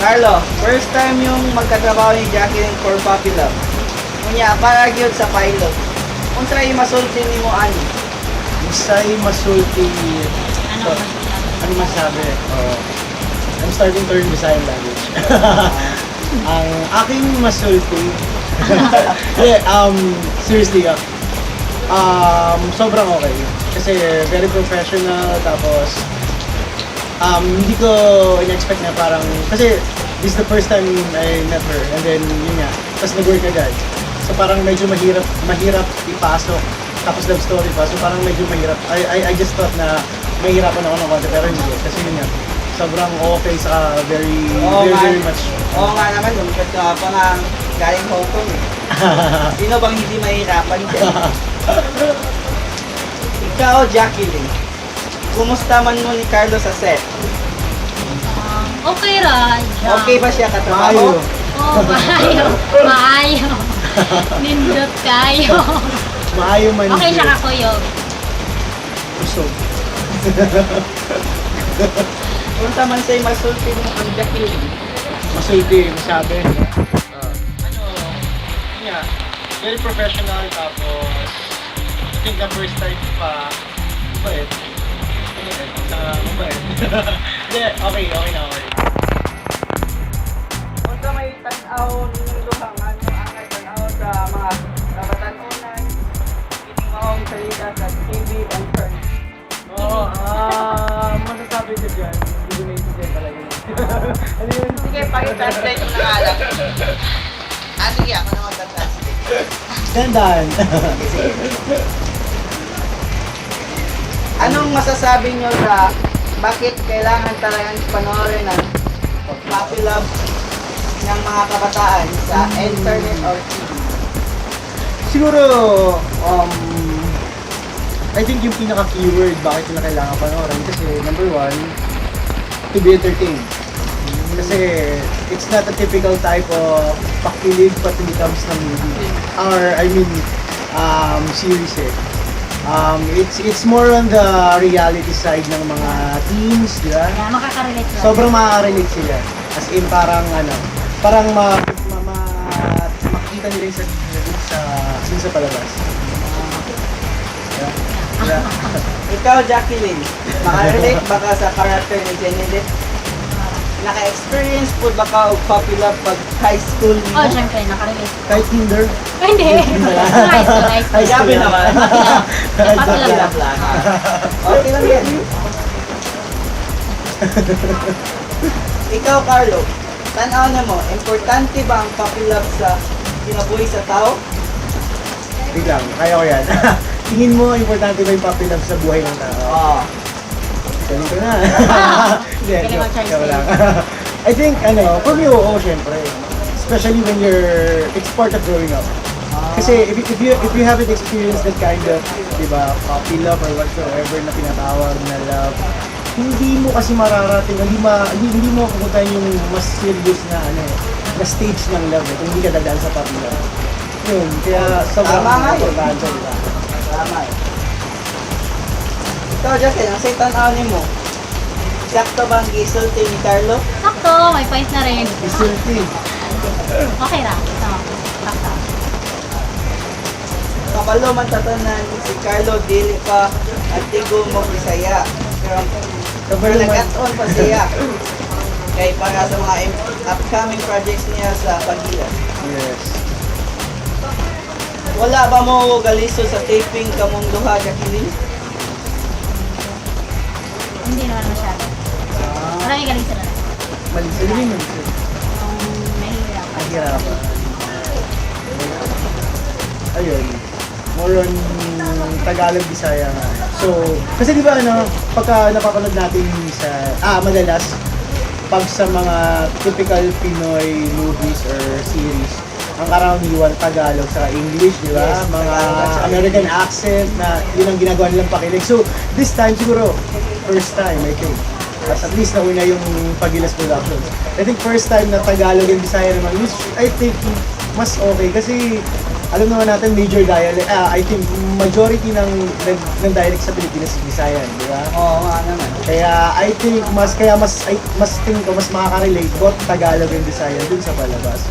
Carlo, first time yung magkatrabaho ni Jacqueline for Puppy Love. Unya, para gyud sa pilot. Unsa ay masulti nimo ani? Unsay masulti? Ano So, ano masabi? Oh, I'm starting to learn Visayan language. Ang aking masulti. Yeah, seriously, sobrang okay. Kasi very professional, tapos hindi ko in-expect na parang, kasi this is the first time I met her, and then yun nga, tapos nag-work agad. So parang medyo mahirap ipasok, tapos love story pa, so parang medyo mahirap. I just thought na mahirapan ako ng konti, pero hindi. Kasi yun nga, sobrang okay, saka very, Oo very, nga. Very much. Oo nga naman, lumipat ka pa nga galing Hong Kong eh. Sino bang hindi mahirapan dyan? Ikaw, Jacqueline. Kumusta man mo ni Carlo sa set? Okay ra. Siya. Okay ba siya Maayo. katrabaho? Oo, maayo. Maayo. Nindot kayo. Maayo man. Okay siya kakuyog. Busog. Unsa man sa'y masulti mo kang Jacqueline? Masulti, masabi. Ano, yun nga, very professional, tapos, I think the first time pa, mabait. Mabait, saka mabait. Hindi, okay na, okay. Unsa may tan-aw ninyong duha nga ano angay tan-aw sa mga kabatan-onan kining maong salita sa TV and print? Oo, masasabi ko dyan, hindi ko naiintindihan talaga yun. Ano yun? Sige, paki-translate mo na nga lang. Ah, sige, ako na magta-translate. Dandan. Sige, sige. Anong masasabi nyo sa bakit kailangan talagang panoorin ng Puppy Love ng mga kabataan sa internet or TV? Siguro, I think yung pinaka-keyword bakit nila kailangan panoorin kasi number one, to be entertained. Kasi it's not a typical type of pakilig patilicomes na movie. Or, I mean, series eh. It's more on the reality side ng mga teens, di ba? Kaya makaka-relate sila. Sobrang makaka-relate sila. As in, parang ano, parang makikita nila yung sarili dun sa palabas. Yeah. Yeah. Ikaw, Jacqueline, makarelate ba ka sa character ni Jenelet? Naka-experience po ba ka og puppy love pag high school mo? Oh, syempre, nakarelate. Kahit Tinder. Ay, hindi. High school, high school. High school Grabe lang. naman. Puppy Puppy love. love lang. Okay lang yan. Ikaw, Carlo, tanaw na mo, importante ba ang puppy love sa kinabuhi sa tao? Wait lang, kaya ko yan. Tingin mo, importante ba yung puppy love sa buhay ng tao? Oo. Galing ko na. Hindi, Galing joke, mag-translate. joke lang. I think, ano, for me, oo, syempre. Especially when you're, it's part of growing up. Kasi if you haven't experienced that kind of, di ba, puppy love or whatsoever na tinatawag na love, hindi mo kasi mararating, hindi mo pupuntahan yung mas serious na ano eh, na stage ng love eh, kung hindi ka dadaan sa puppy love. Yun, kaya sobrang Tama nga yun. importante, di ba? Tama eh. Ikaw, Justin, ang say tanaw mo, sakto ba ang gisulti ni Carlo? Sakto, may point na rin. Isulti. Okay ra. Ito. Sakto. Kabalo man tatanan si Carlo dili pa antigo mo Bisaya. Pero Kabalo pero man. nag-on pa siya. Kay para sa mga upcoming projects niya sa Pagila. Yes. Wala ba mo galisod sa taping kamong duha, Jacqueline? Hindi naman masyado. Marami galing sila. Malisod. Ano yung malisod? Yung nahihirapan. Nahihirapan. Ayun. More on Tagalog, Bisaya nga. So, kasi di ba ano, pagka napapanood natin sa, madalas, pag sa mga typical Pinoy movies or series, ang karaniwan Tagalog sa English, di ba? Yes, Mga Tagalog at saka American accent na yun ang ginagawa nilang pakilig. So, this time siguro, first time, I think. As at least nauna yung Pagilas Productions. I think first time na Tagalog and Bisaya naman, which I think mas okay kasi Alam naman natin, major dialect, I think majority ng dialect sa Pilipinas is Visayan, di ba? Oo nga naman. Kaya I think mas kaya mas ay, mas tingin ko mas makaka-relate both Tagalog and Visayan dun sa palabas.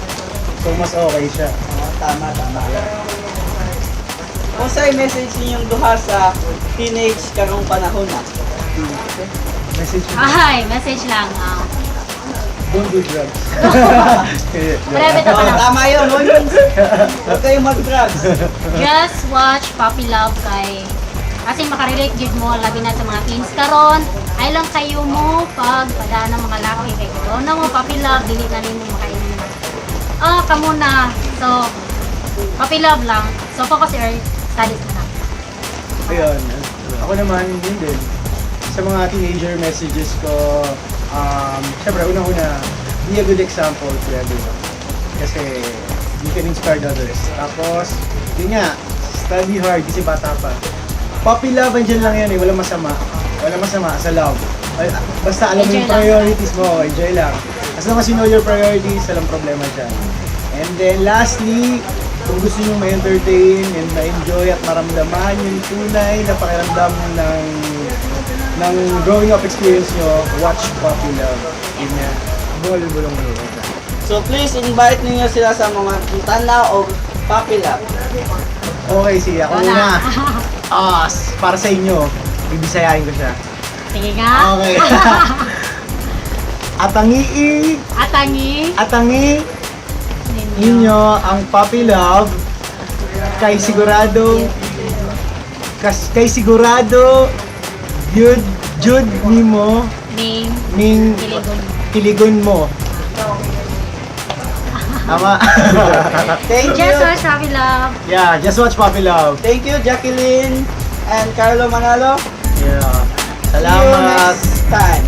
So mas okay siya. Oo, tama, tama. Kung sa'y message ninyong duha sa teenage karong panahon na? Message mo, Ay, message lang. don't do drugs. Marami ito Oo, pa lang. tama yun. Huwag kayong mag-drugs. Just watch Puppy Love kay kasi makarelate gid mo labi na sa mga teens karon ay lang kayo mo pag padaan ng mga laki kay karon na mo puppy love, dili na nimo makainin kamo na. So puppy love lang. So focus your studies na lang. Ayun. Ako naman, yun din. Sa mga teenager messages ko, syempre, unang-una, be a good example to everyone. Kasi you can inspire the others. Tapos, yun nga, study hard kasi bata pa. Puppy love, andyan lang yan eh. Walang masama. Walang masama sa love. Ay, basta alam mo yung Enjoy lang. priorities mo, enjoy lang. As long as you know your priorities, walang problema dyan. And then lastly, kung gusto nyo ma-entertain and ma-enjoy at maramdaman yung tunay na pakiramdam ng growing up experience nyo, watch Puppy Love. Yun nga. Bulong-bulong bulong. So please invite ninyo sila sa mga tanaw o puppy love. Okay, sige. Ako Wala. muna. Para sa inyo, bibisayain ko siya. Sige nga. Okay. Atangii, Atangi atangi ninyo. ninyo ang Puppy Love kay sigurado yun jud nimo Ning ning kiligon. kiligon mo. Tama. Thank you. Just watch Puppy Love. Yeah, just watch Puppy Love. Thank you, Jacqueline and Carlo Manalo. Yeah. See you Salamat. next time.